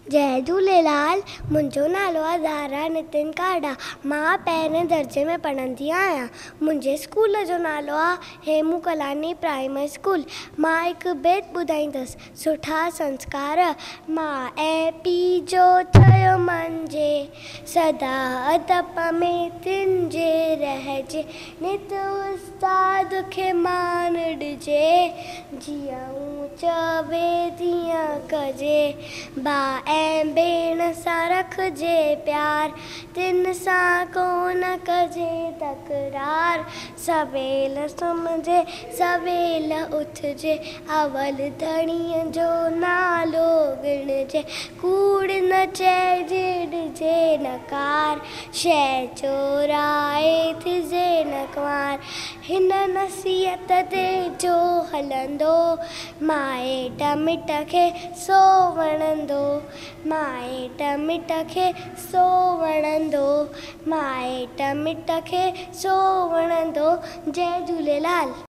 جئي جهوليلال، منهنجو نالو آهي زارا نتن ڪاڊا. مان پهرين درجي ۾ پڙهندي آهيان. منهنجي اسڪول جو نالو آهي هيمون ڪالاڻي پرائمري اسڪول. مان هڪ بيت ٻڌائيندس. سٺا سنسڪار ماءُ ۽ پيءُ جو ٿيو مڃجي، سدا ادب ۾ تن جي رهجي، نت استاد کي مان ڏجي، جيئن هو چوي تيئن ڪجي، ڀاءُ ۽ ڀيڻ سان رکجي پيار، تن سان ڪونه ڪجي تڪرار، سويل سمهجي سويل اٿجي، اول ڌڻيءَ جو نالو ڳڻجي، ڪوڙ نه چئجي ڏجي نه ڪار، شيءِ چورائي ٿجي نه خوار، هن نصيحت تي جو هلندو، مائٽ مٽ کي سو وڻندو، مائٽ مٽ کي سو وڻندو، مائٽ مٽ کي سو وڻندو. جئي جهوليلال.